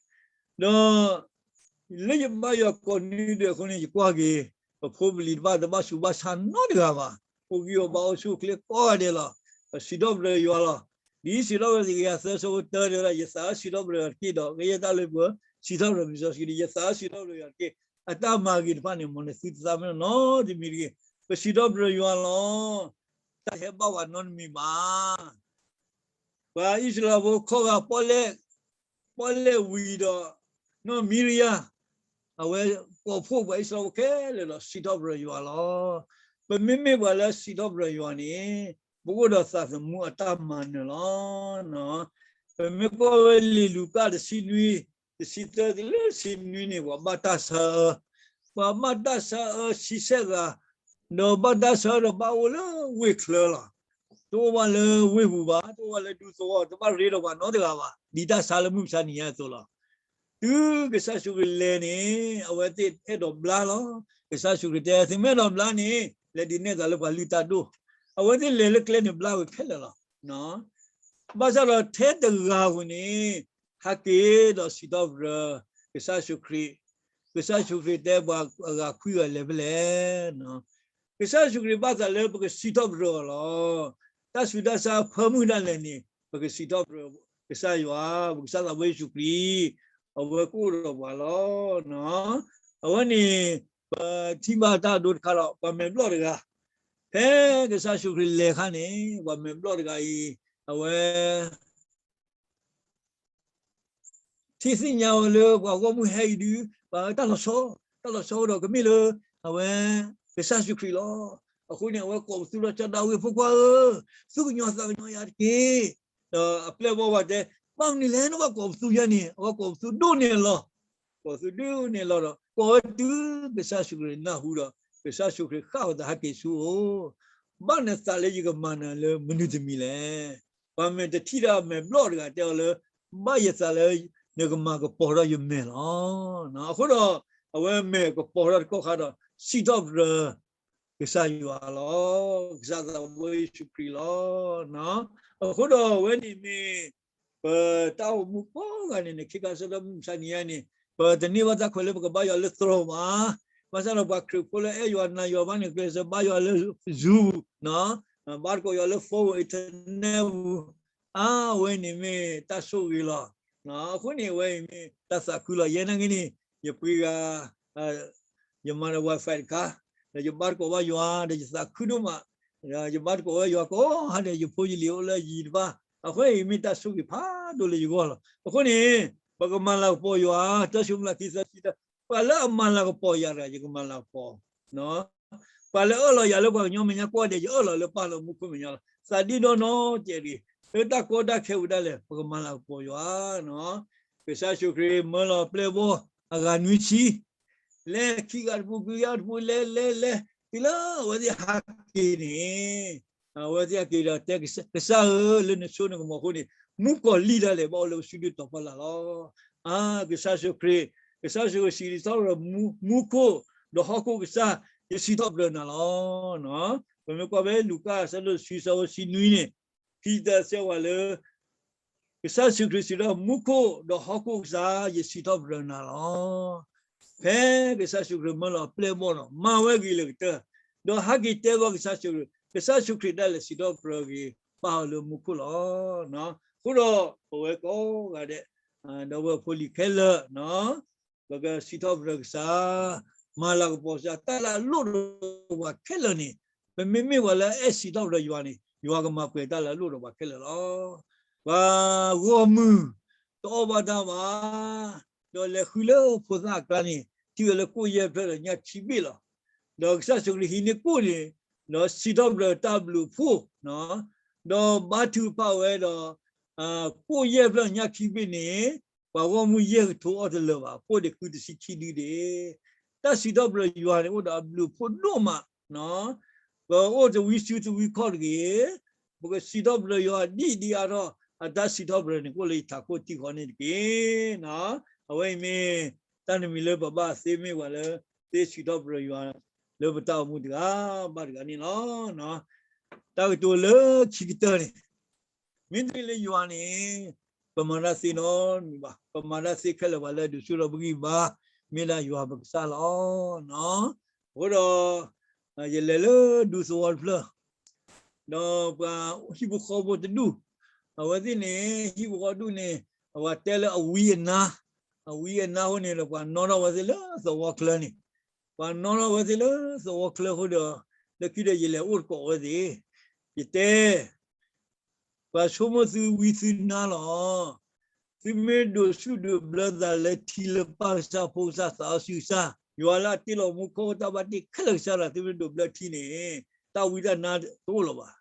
ဒီး လၢယဘါယွၤကိးနွံဒဲးအဃိန့ၣ် ယကွၢ်က့ၤ ပဖိပလံၤတဖၣ် တဘၣ်ဆူးဘၣ်ဆါနီတဂၤဘၣ်. အိၣ်ဂံၢ်အိၣ်ဘါအိၣ်ဆူၣ်အိၣ်ချ့ကိးဂၤဒဲးလီၤ. ပစံးထီၣ်ပတြၢၤယွၤလီၤ. ဒ်စံးထီၣ်ပတြၢၤယွၤ သၢဆၢဖိတၢ တဲဝဲဒၣ်, ယသးစံးထီၣ်ပတြၢၤယွၤတက့ၢ်ဒီး ကယဲၢ်တၢ်လၢပစံးထီၣ်ပတြၢၤပလံာ်စီဆှံဒီး ယသးစံးထီၣ်ပတြၢၤယွၤတက့ၢ်. အတၢ်မၤဂ့ၤတဖၣ်န့ၣ် မ်နသုတသးမ့ၢ်နီတမံၤတဂ့ၤ. ပစံးထီၣ်ပတြၢၤယွၤလီၤ. တၢ်တဟဲဘၣ်ပှၤနီတမံၤဘၣ်. ပှၤအံၣ်စရ့လးဖိခီဂာ် ပီၣ်လဲၣ်ဝံၤဒီး နီၢ်မံရယၤ အဝဲကိးဖှိၣ်ပှၤအံၣ်စရ့လးဖိခဲလၢာ်ဒီး စံးထီၣ်ပတြၢၤယွၤလီၤ. ပမ့မ့ၢ်ပှၤလၢစံးထီၣ်ပတြၢၤယွၤန့ၣ် ပအိၣ်ဒီးသးသမူအတၢ်မၤနၢၤလီၤ. ပမ့ၢ်ကွၢ်ဝဲလံာ်လူၤကၣ်တဆံနွံ, တဆံသၢတုၤလၢတဆံနွံန့ၣ် ပှၤဘၣ်တၢ်ဆါအၢ, ပှၤဘၣ်တၢ်ဆါအၢဆံဆဲၣ်ဂၤ, ဒီးဘၣ်တၢ်ဆါအၢဒီးဘၣ်အိၣ်လၢဝ့ၢ်ချၢလီၤ. တအိၣ်ဘၣ်လၢဝ့ၢ်ပူၤဘၣ်, တအိၣ်ဘၣ်လၢဒူသဝီ, တဘၣ်ရ့ဒီးပှၤနီတဂၤဘၣ်, ဒ်တၢ်ဆါလၢမုၢ်မဆါနံၤညါအသိးလီၤ. တုၤကစၢ်ယ့ၣ်ၡူးခရံာ်လဲၤန့ၣ် အဝဲသ့ၣ်အဲၣ်ဒိးဘျါလီၤ. ကစၢ်ယ့ၣ်ၡူးခရံာ်တဲ သုမ့ၢ်အဲၣ်ဒိးဘျါန့ၣ် လဲၤဒုးနဲၣ်သးလၢပှၤလုၢ်တၢ်ဒိၣ်. အဝဲသ့ၣ်လဲၤလၢကျဲန့ၣ် ဘျါဝဲခဲလၢာ်လီၤ. ဘၣ်ဆၣ်ဒီးထဲတဂၤဧိၤန့ၣ် ဟဲက့ၤဒီးစံးထီၣ်ပတြၢၤ ကစၢ်ယ့ၣ်ၡူးခရံာ်, ကစၢ်ယ့ၣ်ၡူးခရံာ်တဲပှၤအဂၤခွံဂၤလဲၤဖဲလဲၣ်. ကစၢ်ယ့ၣ်ၡူးခရံာ်ဘၣ်သးလၢပကစံးထီၣ်ပတြၢၤအီၤလီၤ. တၢ်ဆူးတၢ်ဆါဖၢမုၢ်ဒၣ်လဲာ်န့ၣ် ပကစံးထီၣ်ပတြၢၤကစၢ်ယွၤ, ပကစၢ်သးဘိယ့ၣ်ၡူးခရံာ်, အဝဲကအိၣ်ဒီးပှၤလီၤ. အဝဲန့ၣ် ပထံၣ်ဘၣ်တၢ်ဒိတခါဒီး ပှၤမဲာ်ဘျီၣ်တဂၤ, ဖဲကစၢ်ယ့ၣ်ၡူးခရံာ်လဲၤအခါန့ၣ် ပှၤမဲာ်ဘျီၣ်တဂၤအံၤ အဝဲ ထံၣ်သ့ၣ်ညါဝဲလၢပှၤဂီၢ်မုၢ်ဟဲအံၤဒုး ပှၤတၢ်လီၤဆီ, တၢ်လီၤဆီဒီးကမ့ၢ်လၢ အဝဲ ကစၢ်ယ့ၣ်ၡူးခရံာ်လီၤ. အဃိန့ၣ် အဝဲကိးပသူဒီး စီၤဒၤဝံးဖိခွါဧၢ, သူၣ်ကညီၤသးကညီၤယၤတက့ၢ်. ဒီးအပျဲၢ်အဘီၣ်တဲ, ဘၣ်မနုၤလဲၣ် နဘၣ်ကိးပသူယဲန့ၣ်, အဝဲကိးပသူဒိၣ်န့ၢ်အလီၢ်, ကိးပသူဒိၣ်န့ၢ်အလီၢ်ဒီး ကိးဝဲတုၤကစၢ်ယ့ၣ်ၡူးခရံာ်နၢ်ဟူဒီး ကစၢ်ယ့ၣ်ၡူးခရံာ်ဃၣ်အသး ဟဲက့ၤဆူအအိၣ်, ဘၣ်နသးလၢယကမၤနၤလၢမနုၤတမံၤလဲၣ်. ပှၤမဲာ်တထံၣ်တၢ်မဲာ်ဘျီၣ်တဂၤတဲအီၤလၢ ဘၣ်ယသးလၢ နကမၤကပီၤထီၣ်ယမဲာ်လီၤ. အဃိဒီး အဝဲမဲာ်ကပီၤထီၣ်တကီၢ်ခါဒီး စံးထီၣ်ပတြၢၤ ကစၢ်ယွၤလီၤ, ကစၢ်သးဘိယ့ၣ်ၡူးခရံာ်လီၤ. အဃိဒီးအဝဲန့ၣ်မ့ၢ် ပတၢ်အိၣ်မူကိးဂၤန့ၣ်န့ၣ် ခဲခါဆၢထၢၣ်မုၢ်မဆါနံၤညါန့ၣ် ပတန့ၢ်ဘၣ်တၢ်ခွဲးလၢပကဘါယွၤလၢ throne ဘၣ်. ဘၣ်ဆၣ်ဒီးပှၤခရံာ်ဖိလၢအဲၣ်ယွၤနာ်ယွၤဘၣ်န့ၣ် ကျဲးစၢးဘါယွၤလၢ Zoom ဘါသကိးယွၤလၢ phone internet ပူၤ အါဝဲန့ၣ်မ့ၢ်တၢ်ဆိၣ်ဂ့ၤလီၤ. အဃိန့ၣ် အဝဲအံၤမ့ၢ်တၢ်သးခုလီၤ. ယဲနာ်က့န့ၣ် ယပှ့ၤဂၤ ယမၤဒီး Wi-Fi တခါ, ဒီးယဘါသကိးဘၣ်ယွၤ ဒီးယသးခုဒိၣ်မး, ဒီးယဘါသကိးဝဲယွၤကိးဂၤဒဲး ယဖိယလံၤအိၣ်လၢယံၤတဖၣ်, အဃိအံၤမ့ၢ်တၢ်ဆိၣ်ဂ့ၤဖးဒိၣ်လၢယဂီၢ်လီၤ. အဃိန့ၣ် ပကမၤလၤကပီၤယွၤ တၢ်ၡမူလၢခံသၢဆံတၢ ပှၤလၢအမၤလၤကပီၤယၤတဂၤ ယကမၤလၤကပီၤ ပှၤလၢအအၢၣ်လီၤယၤလၢပှၤကညီမဲာ်ညါကိးဂၤဒဲး ယအၢၣ်လီၤလၢပၢ်လၢမူခိၣ်မဲာ်ညါလီၤ. သးဒ့ဒီနီၢ်ကဲးတဂ့ၤ, လၢတၢ်ကီတၢ်ခဲဝံၤဒၣ်လဲာ် ပကမၤလၤကပီၤယွၤ. ကစၢ်ယ့ၣ်ၡူးခရံာ်မၢလီၤပျဲၢ်ဘီၣ်အဂၤနွံဆံ, လဲၤခံဂၤတပူၤ ခံဂၤတပူၤ လဲၤလဲၤလဲၤ တုၤလၢအဝဲသ့ၣ်ဟးက့ၤန့ၣ် အဝဲသ့ၣ်ဟဲက့ၤဒီးတဲ ကစၢ်ဧၢ, လၢနဆိနကမီၤအဃိန့ၣ် မူကီၤလံၢ်ဒၣ်လဲာ် ဘၣ်အိၣ်လၢပစုဒုၣ်တီၤဖီလာ်လီၤ. အါ ကစၢ်ယ့ၣ်ၡူးခရံာ်, ကစၢ်ယ့ၣ်ၡူးခရံာ်စံးထီၣ်ပတြၢၤ မူခိၣ် ဒီးဟီၣ်ခိၣ်ကစၢ်, ယစံးထီၣ်ပတြၢၤနၤလီၤ. ပမ့ၢ်ကွၢ်ဖဲလူၤကၣ်အဆၢဒိၣ်တဆံ အဆၢဖိတဆံနွံန့ၣ် ပံၤသးစဲဝဲလၢ ကစၢ်ယ့ၣ်ၡူးခရံာ်စံးထီၣ် မူခိၣ်ဒီးဟီၣ်ခိၣ်ကစၢ် ယစံးထီၣ်ပတြၢၤနၤလီၤ. ဖဲကစၢ်ယ့ၣ်ၡူးခရံာ်မၢလီၤပျဲၢ်ဘီၣ်ဒီး မၤဝဲဂ့ၤလၢာ်ကတၢၢ်, ဒီးဟဲက့ၤတဲဘၣ်ကစၢ်ယ့ၣ်ၡူးခရံာ်, ကစၢ်ယ့ၣ်ၡူးခရံာ်ဒၣ်လဲာ်စံးထီၣ်ပတြၢၤက့ၤ ပၢ်အီၤလၢမူခိၣ်လီၤ. အဃိဒီးပဝဲကိးဂၤဒဲး, ဒီပုၢ်ဝဲၢ်ဖိလံၤခဲလၢာ် ပကစံးထီၣ်ပတြၢၤကစၢ်, မၤလၤကပီၤကစၢ်, တၢ်လၢအလိၣ်ဒီးပှၤခဲလၢာ်န့ၣ်, ပမ့မ့ၢ်ပှၤလၢအအဲၣ်စံးထီၣ်ပတြၢၤယွၤန့ၣ် ယွၤကမၤပှဲၤတၢ်လၢအလိၣ်ဒီးပှၤခဲလၢာ်လီၤ. ပှၤဂီၢ်မုၢ်တအီၣ်ဘၣ်တၢ်ဘၣ်, ဒီးလဲၤဃုလၢဖိသၣ်အကျါန့ၣ် ထံၣ်ဝဲလၢကိၣ်ယဲၢ်ဖျၢၣ်ဒီးညၣ်ခံဘ့ၣ်လီၤ. ဒီးကစၢ်ယ့ၣ်ၡူးခရံာ်ဟံးန့ၢ်ကိၣ်န့ၣ်, ဒီးစံးထီၣ်ပတြၢၤတၢ်ဘျုးအဖှိၣ်, ဒီးဘါထုကဖၣ်ဝဲဒီး ကိၣ်ယဲၢ်ဖျၢၣ်ညၣ်ခံဘ့ၣ်န့ၣ် ပှၤဂီၢ်မုၢ်ယဲၢ်ကထိအီၣ်တလၢာ်ဘၣ်, ဖိဒံးဃုတဆံခံဒုဒ့ၣ်. တၢ်စံးထီၣ်ပတြၢၤယွၤန့ၣ် အိၣ်ဒီးအဘျုးအဖှိၣ်ဒိၣ်မး, ပအိၣ်တဝံစုတဝံခီၣ်တဂ့ၤ, ပကစံးထီၣ်ပတြၢၤယွၤဒ်အံၤဒ်အါထီၣ်, အတၢ်စံးထီၣ်ပတြၢၤန့ၣ် ကအိၣ်လၢယထးခိၣ်ထံဃီန့ၣ်တက့ၢ်. အဝဲအံၤမ့ၢ်တၢ်တမံၤလၢပဘၣ်သ့မ့ၢ်ပှၤလၢ သ့စံးထီၣ်ပတြၢၤယွၤ လၢပတၢ်အိၣ်မူတဂၤဘၣ်တဂၤန့ၣ်လီၤ. တၢ်ကတိၤလၢခံကတၢၢ်န့ၣ်, မ့တမ့ၢ်လၢယွၤန့ၣ် ပမၤတၢ်သ့နီတမံၤဘၣ်, ပမၤတၢ်သ့ခဲလၢာ် ပှၤလၢအဒုးဆူၣ်ထီၣ်ပဂံၢ်ဘါ မ့ၢ်ဒၣ်ယွၤပကစၢ်လီၤ. အဃိဒီး ယလဲၤလၢဒူသဝီတဖျၢၣ်, ဒီးပှၤဟံၣ်ဖိဃီဖိတဒူၣ်, အဝဲသ့ၣ်န့ၣ် ဟံၣ်ဖိဃီဖိတဒူၣ်န့ၣ် အဝဲတဲလၢအဝံအနါ, အဝံအနါအဃိန့ၣ်ဒီး ပှၤနီၣ်ထီၣ်ဝဲသ့ၣ်လၢသဝီချၢန့ၣ်, ပှၤနီၣ်ထီၣ်ဝဲသ့ၣ်လၢသဝီချၢအဃိဒီး လၢခံဒီးယလဲၤအိၣ်သကိးဝဲသ့ၣ်, ယတဲ ပှၤဆိကမိၣ်သုဝံသုနါလီၤ. သုမ့ၢ်ဒိးဆူၣ်ဒိးဘျၢသးလၢထံလၢပၢ်ကစၢ်ဖိကစၢ်သးစီဆှံကစၢ်, ယွၤလၢအတ့လီၤမူခိၣ်တၢ်ဘၣ်တ့ခဲလၢာ်ကစၢ်ဒီး သုမ့ၢ်ဒိးဘျၢထံန့ၣ် တၢ်ဝံတၢ်နါတအိၣ်လၢၤဘၣ်.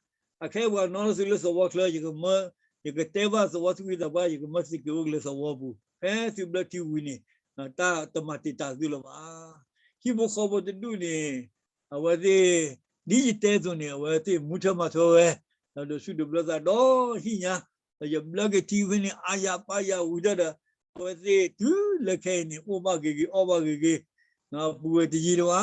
အခဲအံၤပှၤနီၣ်ထီၣ်သုလၢသဝီချၢ ယကမၢ, ယကတဲဘၣ်သဝီသူၣ်က့သးပှၢ် ယကမၢသုက့ၤအိၣ်က့ၤလၢသဝီပူၤ, ဖဲသုဘျၢထံဝံၤန့ၣ် တၢ်တမၤတံာ်တာ်သုလၢၤဘၣ်. ဟံၣ်ဖိဃီဖိတဒူၣ်န့ၣ် အဝဲသ့ၣ် ဒ်ယတဲအသိးန့ၣ် အဝဲသ့ၣ်မူထၢမၤထၢဝဲ, ဒီးဒိးဆူၣ်ဒိးဘျၢသးဒီးဟံၣ်ညါ, ဒီးယဘျၢက့ၤထံဖဲန့ၣ် အါယၤပါယၤဝံၤဒီး အဝဲသ့ၣ်တုၤလၢခဲအံၤန့ၣ် အိၣ်ဘၣ်ဂ့ၤဂ့ၤ အီၣ်ဘၣ်ဂ့ၤဂ့ၤ, ပူၤဝဲတယံာ်တဝါ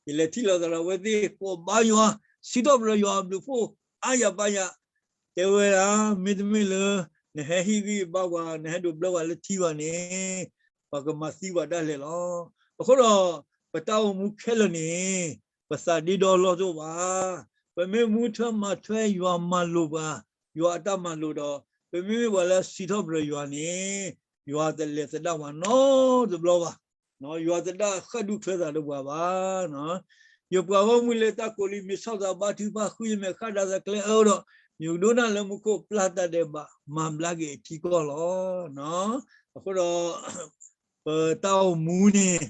ဒီး ယလဲၤထံၣ်လိာ်သးဒီးအဝဲသ့ၣ် ကိးဘါယွၤ, စံးထီၣ်ပတြၢၤယွၤအဘျုးအဖှိၣ် အါယၤပါယၤ, တဲဝဲဒၣ် မ့တမ့ၢ်လၢ နဟဲဟ့ၣ်ဂံၢ်ဘါပှၤ နဟဲဒိးဘျၢပှၤလၢထံဘၣ်န့ၣ် ပှၤကမၤသံပှၤဒၣ်လဲာ်လီၤ. အဃိဒီး ပတၢ်အိၣ်မူခဲလၢာ်န့ၣ် ပသးဒ့ဒီလီၢ်တအိၣ်ဘၣ်. ပမ့ၢ်မူထၢမၤထွဲယွၤမၤလိာ်ပှၤ, ယွၤအတၢ်မၤလိာ်ဒီး ပမ့မ့ၢ်ပှၤလၢစံးထီၣ်ပတြၢၤယွၤန့ၣ် ယွၤတလဲၤသဒၣ်ပှၤနီတဘျီဘၣ်. ယွၤသဒၣ်ဃၣ်ဒူၣ်ချၢသးဒီးပှၤဘၣ်. ယပှၤဂီၢ်မုၢ်လၢတၢ်ကိးလံ မ့ၢ်ဆီၣ်သးဘါထုကဖၣ် ဃုယမဲာ်ဃၣ်ဒါသးကျဲအၢဒီး မ့ၢ်ကဒိးနၢ်လၢမူခိၣ်ပျၢ်တၢ်ဒဲးဘး မၤဘျါက့ၤအထံကီၢ်လီၤ. အဃိဒီး ပတၢ်အိၣ်မူန့ၣ်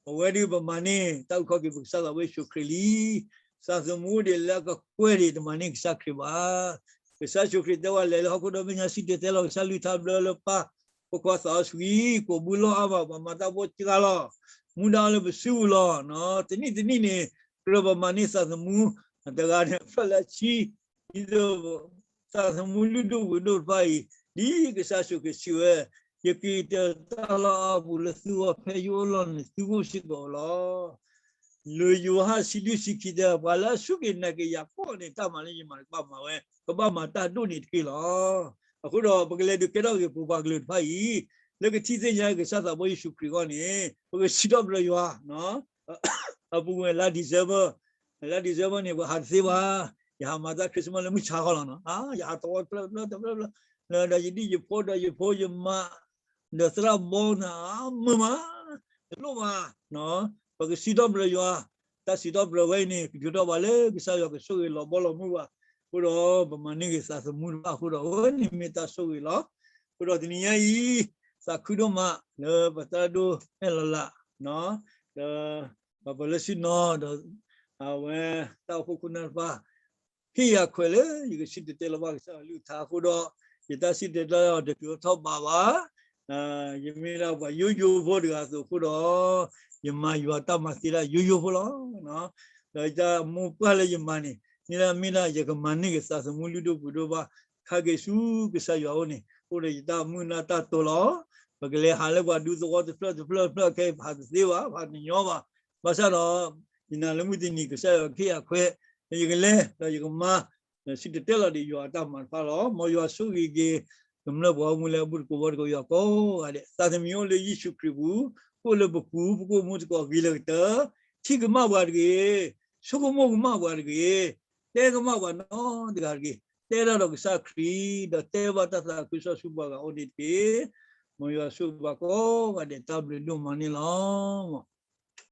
ပဝဲဒၣ်ပမၤန့ၢ် တၢ်အုၣ်ခီၣ်က့ၤပကစၢ်သးဘိယ့ၣ်ၡူးခရံာ်လံ. သးသမူဒံးလၢအကကွဲၢ်ဒံး တမၤန့ၢ်ကစၢ်ခရံာ်ဘၣ်. ကစၢ်ယ့ၣ်ၡူးခရံာ်တဲဝဲ လဲၤလၢဟီၣ်ခိၣ်ဒီဘ့ၣ်ညါ စံၣ်တဲၤတဲလီၤကစၢ်လုၢ်ထါဘျၢလၢပၢ်ဖိခွါသးစီဆှံ, ကိးဘုလီၢ်အါမး, ပှၤမၤတၢ်ဘီၣ်စှၤလီၤ, မူဒါအီၤလၢပစုပူၤလီၤ. တနံၣ်တနံၣ်န့ၣ် ကြၢးပမၤန့ၢ်သးသမူ တဂၤန့ၣ် အဖျၢၣ်လၢအဆံ, ဒ်သိး သးသမူလုၢ်ဒိၣ်ပှ့ၤဒိၣ်တဖၣ်အံၤ, ဒ်ကစၢ်ယ့ၣ်ၡူးခရံာ်စံးဝဲ, ယက့ၤတၢ်လီၢ်အါပူၤလၢသုဂီၢ် ဖဲယအိၣ်လီၢ်န့ၣ် သုကအိၣ်စ့ၢ်ကီးလီၤ. လၢယိၤဟၣ်ဆံလွံၢ်ဆံခံတဲ, ပှၤလၢအစူၢ်က့ၤနာ်က့ၤယၤကိးဂၤန့ၣ် တၢ်မၤလၢယမၤန့ၣ် ကဘၣ်မၤဝဲ, ကဘၣ်မၤတၢ်ဒိၣ်န့ၣ်တက့ၢ်လီၤ. အဃိဒီး ပကလဲၤဒုးကဲထီၣ်က့ၤ ပပှၤကလုာ်တဖၣ်အံၤ လၢကထံၣ်သ့ၣ်ညါကစၢ်သးဘီယ့ၣ်ၡူးခရံာ်အဂီၢ်န့ၣ် ပကစံးထီၣ်ပတြၢၤယွၤ အပူၤကွံာ်လါ December, လါ December န့ၣ် ပှၤဟးတသ့ဘၣ်, ယဟးမၤတၢ် Christmas လၢမုၢ်ဆါဃီလီၤနီၤ, ယဟးတဝီတဖျၢၣ်တဖျၢၣ်တဖျၢၣ်တဖျၢၣ်, ဒီးယဒံၣ်ယဖိ ဒီးယဖိယမါ ဒီးသရၣ်ဘီနၤ မုာ်မး, တလိၣ်ဘၣ်, ပကစံးထီၣ်ပတြၢၤယွၤ, တၢ်စံးထီၣ်ပတြၢၤဝဲအံၤန့ၣ် ကထုးထီၣ်ဘၣ်လၢကစၢ်ယွၤကဆိၣ်ဂ့ၤလီၤဘီလီၤမုၢ်ဘၣ်, အဃိဒီး ပမၤန့ၢ်က့ၤသးသမူတဖၣ်အဃိဒီး အဝဲန့ၣ်မ့ၢ်တၢ်ဆိၣ်ဂ့ၤလီၤ. အဃိဒီးတနံၤညါအံၤ သးခုဒိၣ်မး လၢပသရၣ်ဒိၣ်အဲၣ်လီၤလး ဒီး ပှၤပၢၤလၢဆ့ၣ်နီၤ ဒီး အဝဲတၢ်အိၣ်ဖှိၣ်ခိၣ်နၢ်တဖၣ် ဟ့ၣ်ယၤခွဲးလၢ ယကစံၣ်တဲၤတဲလီၤဘၣ်ကစၢ်ယွၤအကလုၢ်ကထါအဃိဒီး ယတၢ်စံၣ်တဲၤတဲလီၤတတုၤထီၣ်ဘးဘၣ်, ယမ့ၢ်ဒၣ်ပှၤယိယိဖိတဂၤအသိးအဃိဒီး ယမၤယွၤတၢ်မၤသ့ဒၣ်ယိယိဖိလီၤ. ဒီးယတၢ်မိၢ်ပှၢ်လၢယမၤန့ၣ် မ့ၢ်ဒၣ် မ့ၢ်ဒၣ်ယကမၤန့ၢ်က့ၤသးသမူလုၢ်ဒိၣ်ပှ့ၤဒိၣ်ဘၣ် ခါက့ၤဆူကစၢ်ယွၤအအိၣ်န့ၣ် အိၣ်ဒီးယတၢ်မုၢ်နၢ်တၢ်တိာ်လီၤ. ပကလဲၤဟးလၢပှၤဒူသဝီတဖျၢၣ်တဖျၢၣ်တဖျၢၣ်ခဲအံၤ ပဟးတသ့ဘၣ်, ပဟးတညီဘၣ်. ဘၣ်ဆၣ်ဒီး ယနာ်လၢမုၢ်တနံၤ ကစၢ်ယွၤကဟ့ၣ်ယၤခွဲး ယကလဲၤ ဒီးယကမၤ ဒီးစံၣ်တဲၤတဲလီၤဒံးယွၤအတၢ်မၤတဖၣ်လီၤ. မ်ယွၤဆိၣ်ဂ့ၤက့ၤ ကမျၢၢ်ပှၤဂီၢ်မုၢ်လၢအဘူးတကိးဘီတကိး ယွၤကိးဂၤဒဲး, သးသမံအိၣ်လၢယ့ၣ်ၡူးခရံာ်ပူၤ, အိၣ်လၢပပူၤ, ပကအိၣ်မူသကိးဂ့ၤလၢကတၢၢ်, ထံၣ်ကမၣ်ပှၤတဂ့ၤ, ဆိကမိၣ်ကမၣ်ပှၤတဂ့ၤ, တဲကမၣ်ပှၤနီတဂၤတဂ့ၤ, တဲတၢ်ဒီးကစၢ်ခရံာ်, ဒီးတဲဘၣ်တၢ်သးခုကစီၣ်ဆူပှၤဂၤအအိၣ်န့ၣ်တက့ၢ်. မ်ယွၤဆိၣ်ဂ့ၤပှၤကိးဂၤဒဲး တၢ်ဘျုးဒိၣ်မးန့ၣ်လီၤ.